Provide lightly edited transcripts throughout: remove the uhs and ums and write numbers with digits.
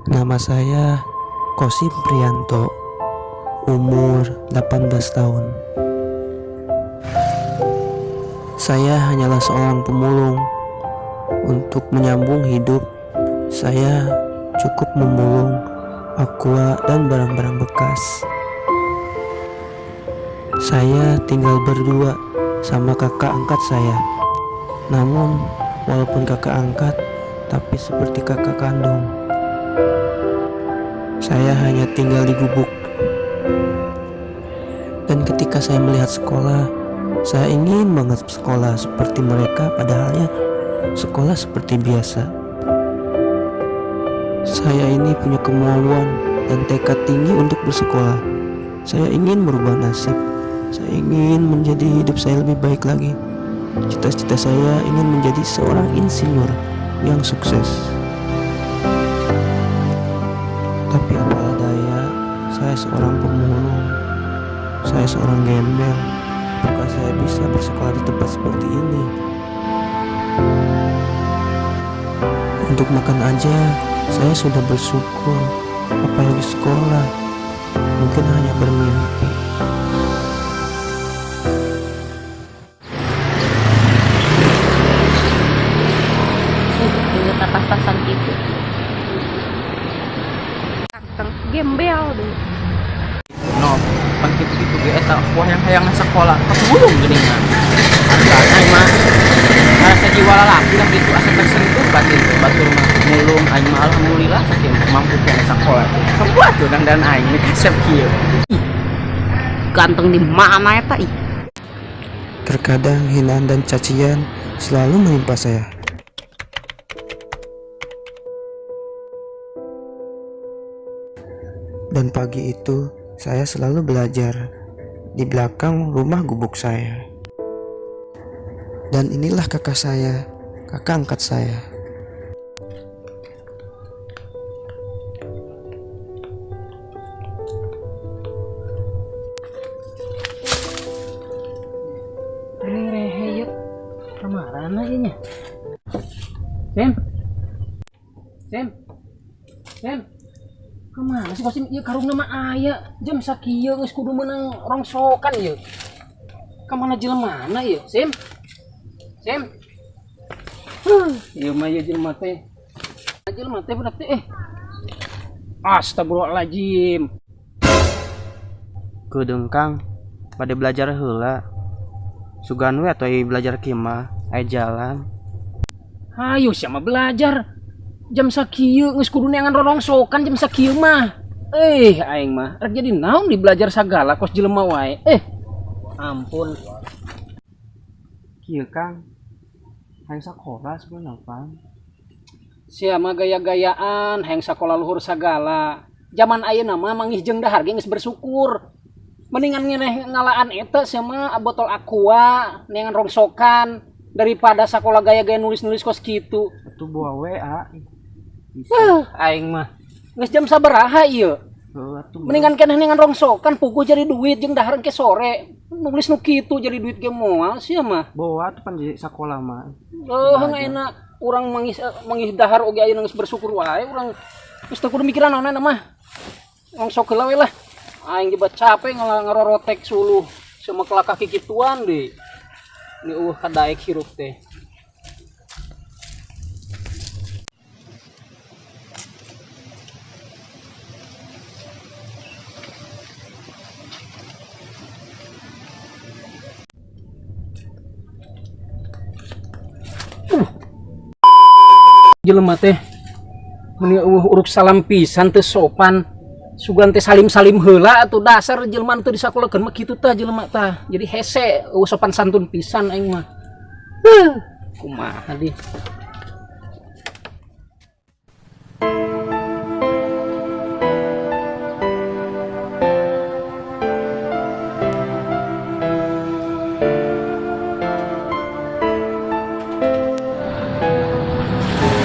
Nama saya Kosim Prianto, umur 18 tahun. Saya hanyalah seorang pemulung. Untuk menyambung hidup, saya cukup memulung aqua dan barang-barang bekas. Saya tinggal berdua sama kakak angkat saya. Namun, walaupun kakak angkat, tapi seperti kakak kandung. Saya hanya tinggal di gubuk. Dan ketika saya melihat sekolah, saya ingin banget sekolah seperti mereka, padahalnya sekolah seperti biasa. Saya ini punya kemauan dan tekad tinggi untuk bersekolah. Saya ingin merubah nasib. Saya ingin menjadi hidup saya lebih baik lagi. Cita-cita saya ingin menjadi seorang insinyur yang sukses. Tapi apalah daya, saya seorang pemulung. Saya seorang gembel. Apakah saya bisa bersekolah di tempat seperti ini? Untuk makan aja, saya sudah bersyukur. Apalagi sekolah, mungkin hanya bermimpi. Inget tas-tasan gitu. Ganteng, gembel deh. No, pan kitu-kitu ge eta wah yang hayang sekolah kepulung geuningan. Hargana mah rasa jiwa lalaki lah gitu, asa tersentuh batin teh batur mah mulung. Aing mah alhamdulillah sakieu mampu keneh sakola teh. Kebuat tuh dan aing ini kasep kieu. Ganteng di mana eta ih? Terkadang hinaan dan cacian selalu menimpa saya. Dan pagi itu saya selalu belajar di belakang rumah gubuk saya. Dan inilah kakak saya, kakak angkat saya. Ini rehe yuk. Kamarana ieu nya? Sim. Sim. Sim. Kemana sih Kosim? Ieu karungna mah aya. Jam sakieu geus kudu meunang rongsokan ieu. Kamana jelemana ieu? Sim. Sim. Huh, ieu mah ieu jelema teh. Jelema teh budak teh eh. Astagfirullahaladzim. Kedeung Kang, pada belajar heula. Sugan we atuh aya belajar kieu mah, aya jalan. Hayu siapa belajar. Jam sakieu geus kudu neangan rorongsokan jam sakieu mah. Eh, aing mah rek jadi naon di belajar sagala kos jelema wae. Eh, ampun. Kieu Kang, hayang sakola sebenarnya pan. Sia mah gaya-gayaan hayang sakola luhur sagala. Zaman ayeuna mah manggih jeung dahar ge geus bersyukur. Mendingan ngeneh ngalaan eta sia mah botol aqua neangan rongsokan daripada sakola gaya-gaya nulis-nulis kos kitu. Atuh bawa WA. Bisa. Aing mah. Geus jam sabaraha ieu? Heuh atuh. Mendingan keneh neangan rongsokan puguh jadi duit jeung dahar engke sore. Nulis nu kitu jadi duit ge moal sia mah. Bawa atuh pan jadi sakola mah. Heuh enak urang manggis dahar oge ayeuna geus bersyukur wae urang. Geus teu kudu mikiran naon mah. Rongsok heula we lah. Aing ge capek ngarorotek suluh sama kelakah kikituan deui. Ini eueuh kadaek hirup teh. Jelema teh meni eueuh uruk salam pisan teu sopan. Sugan teh salim-salim heula atuh dasar jelema teu disakolakeun mah kitu tah jelema tah. Jadi hese eueuh sopan santun pisan aing mah. Huh, kumaha di.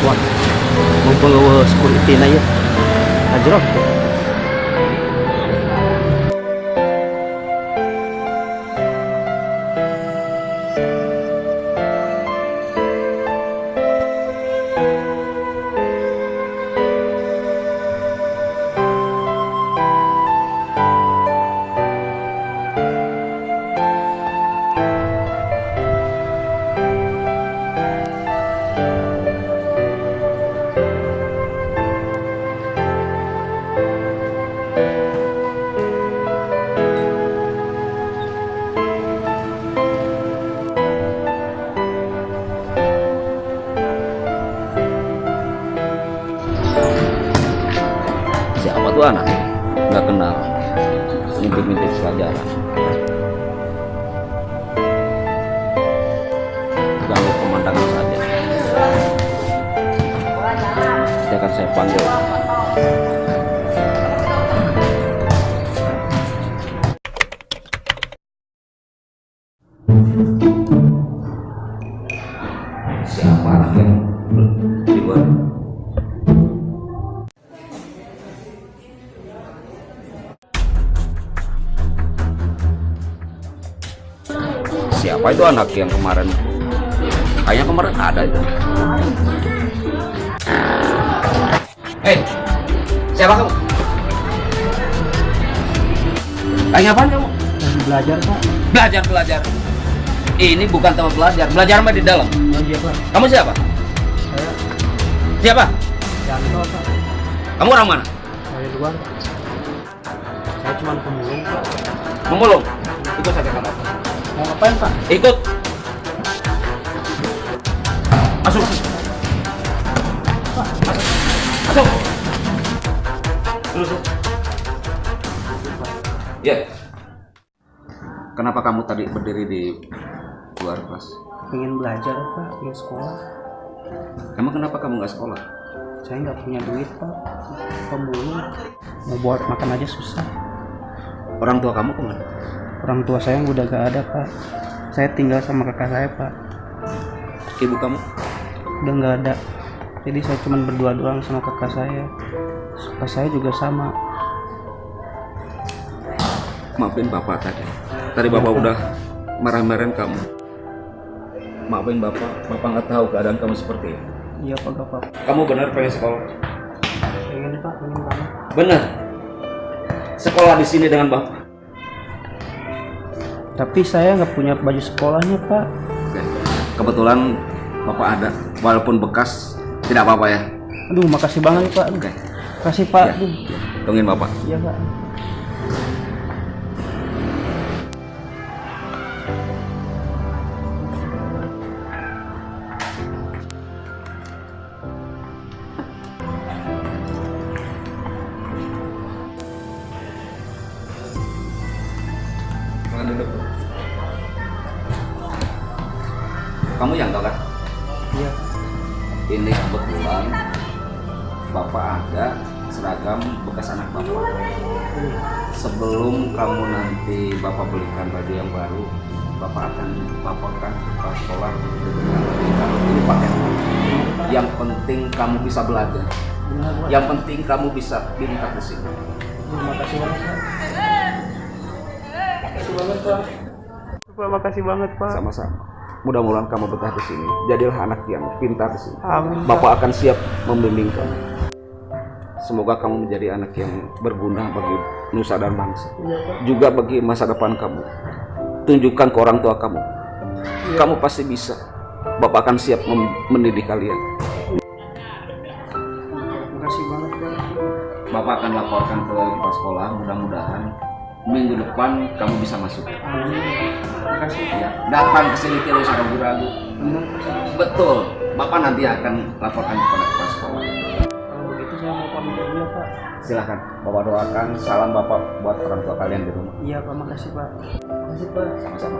Wah, mumpung eueuh security na ieu. Ajrok tuh. Itu anak nggak kenal, ngintip-ngintip pelajaran. Ganggu pemandangan saja. Nanti akan saya panggil. Siapa anak yang di luar? Siapa itu anak yang kemarin? Kayaknya kemarin ada itu. Hei, siapa kamu? Lagi ngapain kamu? Lagi belajar, Pak. Belajar, belajar. Ini bukan tempat belajar. Belajar mah di dalam. Oh iya, Pak. Kamu siapa? Saya Siapa? Yanto, Pak. Kamu orang mana? Dari luar, Pak. Saya cuma pemulung, Pak. Pemulung. Ikut saya ke kantor. Mau ngapain, Pak? Ikut. Masuk. Masuk. Masuk. Terus. Ya. Kenapa kamu tadi berdiri di luar kelas? Pengen belajar, Pak, pengen sekolah. Emang kenapa kamu nggak sekolah? Saya nggak punya duit, Pak. Pemulung. Mau buat makan aja susah. Orang tua kamu kemana? Orang tua saya udah gak ada, Pak. Saya tinggal sama kakak saya, Pak. Ibu kamu? Udah nggak ada. Jadi saya cuma berdua doang sama kakak saya. Kakak saya juga sama. Maafin bapak tadi. Tadi bapak udah marah-marahin kamu. Maafin bapak, bapak nggak tahu keadaan kamu seperti ini. Iya, Pak, gak apa-apa. Kamu benar pengen sekolah? Pengen, Pak, pengen banget. Benar. Sekolah di sini dengan bapak. Tapi saya nggak punya baju sekolahnya, Pak. Oke. Kebetulan bapak ada, walaupun bekas tidak apa-apa ya. Aduh, makasih banget, Pak. Aduh, Oke. makasih, Pak. Ya. Aduh. Tungguin bapak. Iya, Pak. Silakan duduk. Kamu yang tahu kan? Iya. Ini kebetulan bapak ada seragam bekas anak bapak. Sebelum kamu nanti bapak belikan baju yang baru, bapak akan laporkan ke kepala sekolah untuk diberikan baju yang baru. Ini pakai. Yang penting kamu bisa belajar. Benar, Pak. Yang penting kamu bisa pintar di sini. Terima kasih banget, Pak. Makasih banget, Pak. Pak, makasih banget, Pak. Sama-sama. Mudah-mudahan kamu betah di sini. Jadilah anak yang pintar di sini. Amin, Pak. Bapak akan siap membimbing kamu. Semoga kamu menjadi anak yang berguna bagi nusa dan bangsa. Iya, Pak. Juga bagi masa depan kamu. Tunjukkan ke orang tua kamu. Iya. Kamu pasti bisa. Bapak akan siap mendidik kalian. Makasih banget, Pak. Bapak akan laporkan ke kepala sekolah. Mudah-mudahan minggu depan kamu bisa masuk. Amin. Makasih. Ya, datang ke sini tidak usah ragu-ragu. Benar, Pak. Betul. Bapak nanti akan laporkan kepada kepala sekolah. Kalau begitu saya mau pamit dulu ya, Pak. Silahkan. Bapak doakan. Salam Bapak buat orang tua kalian di rumah. Iya, Pak. Makasih, Pak. Makasih, Pak. Sama-sama.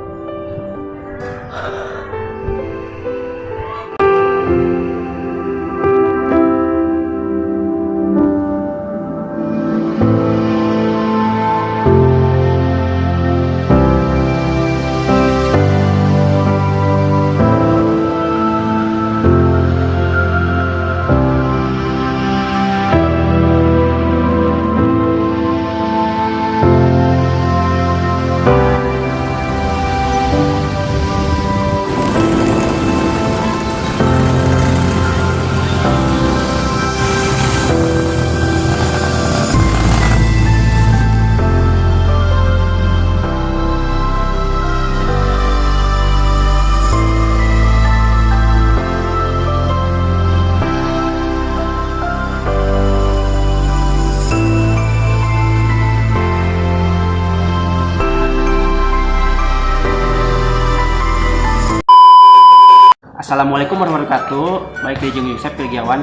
Assalamualaikum warahmatullahi wabarakatuh. Baik di jeung Yusef Virgiawan.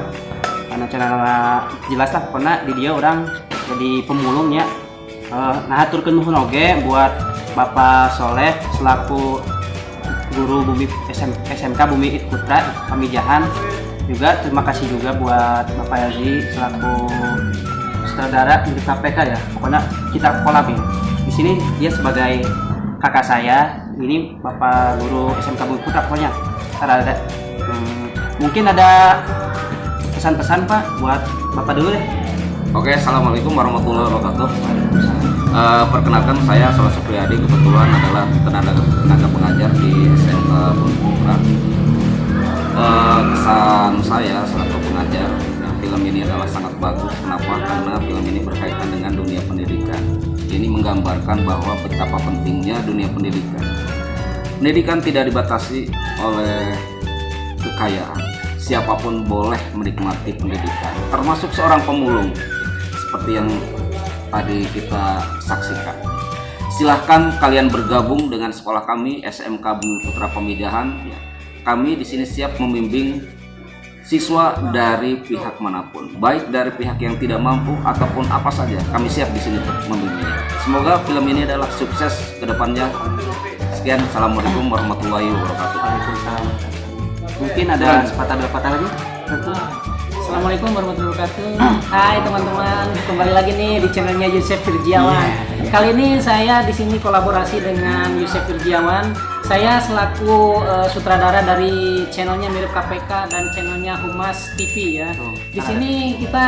Anu channel jelas lah pokoknya di dia orang Jadi pemulung ya. Nah, haturkeun nuhun oge buat Bapak Soleh selaku guru Bumi SMK Bumi Putra Pamijahan. Juga terima kasih juga buat Bapak Yazi selaku sutradara untuk KPK ya. Pokoknya kita kolab ya. Di sini dia sebagai kakak saya, ini Bapak guru SMK Bumi Putra pokoknya. Ntar ada, mungkin ada pesan-pesan Pak buat Bapak dulu deh. Oke, assalamualaikum warahmatullahi wabarakatuh. Perkenalkan saya Soleh Supriyadi, kebetulan adalah tenaga pengajar di SMK Bumi Putra. Kesan saya selaku pengajar, film ini adalah sangat bagus. Kenapa? Karena film ini berkaitan dengan dunia pendidikan. Ini menggambarkan bahwa betapa pentingnya dunia pendidikan. Pendidikan tidak dibatasi oleh kekayaan. Siapapun boleh menikmati pendidikan, termasuk seorang pemulung seperti yang tadi kita saksikan. Silahkan kalian bergabung dengan sekolah kami SMK Bumi Putra Pamijahan. Ya, kami di sini siap membimbing siswa dari pihak manapun, baik dari pihak yang tidak mampu ataupun apa saja. Kami siap di sini untuk membimbingnya. Semoga film ini adalah sukses ke depannya. Sekian, assalamualaikum warahmatullahi wabarakatuh. Waalaikumsalam. Mungkin ada sepatah dua patah lagi? Tentu. Assalamualaikum warahmatullahi wabarakatuh. Hai teman-teman, kembali lagi nih di channelnya Yusef Virgiawan. Kali ini saya di sini kolaborasi dengan Yusef Virgiawan. Saya selaku sutradara dari channelnya Mirip KPK dan channelnya Humas TV ya. Di sini kita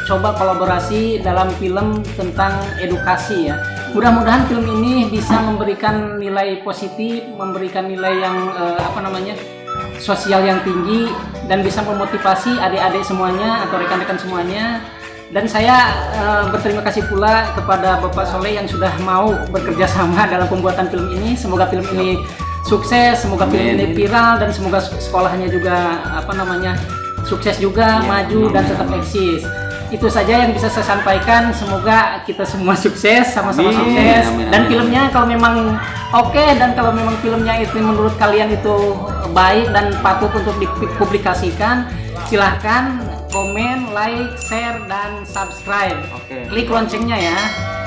coba kolaborasi dalam film tentang edukasi ya. Mudah-mudahan film ini bisa memberikan nilai positif, memberikan nilai yang sosial yang tinggi, dan bisa memotivasi adik-adik semuanya atau rekan-rekan semuanya. Dan saya berterima kasih pula kepada Bapak Soleh yang sudah mau bekerja sama dalam pembuatan film ini. Semoga film ini sukses, semoga film ini viral, dan semoga sekolahnya juga sukses juga, maju dan tetap eksis. Itu saja yang bisa saya sampaikan. Semoga kita semua sukses, sama-sama sukses. Amin, dan amin. Filmnya kalau memang oke, dan kalau memang filmnya itu menurut kalian itu baik dan patut untuk dipublikasikan, silahkan komen, like, share, dan subscribe. Oke. Klik loncengnya ya.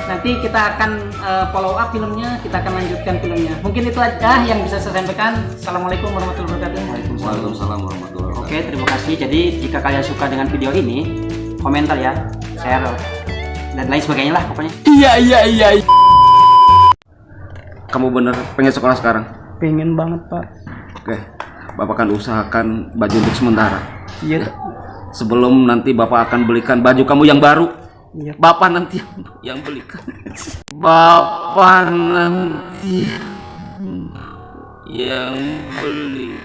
Nanti kita akan follow up filmnya, kita akan lanjutkan filmnya. Mungkin itu aja yang bisa saya sampaikan. Assalamualaikum warahmatullahi wabarakatuh. Waalaikumsalam warahmatullahi wabarakatuh. Oke, terima kasih. Jadi jika kalian suka dengan video ini, komentar ya, share, dan lain sebagainya lah pokoknya. Iya. Kamu bener pengen sekolah sekarang? Pengen banget Pak. Oke, Bapak akan usahakan baju untuk sementara. Iya. Sebelum nanti Bapak akan belikan baju kamu yang baru. Iya. Bapak nanti yang belikan. Bapak nanti yang belikan.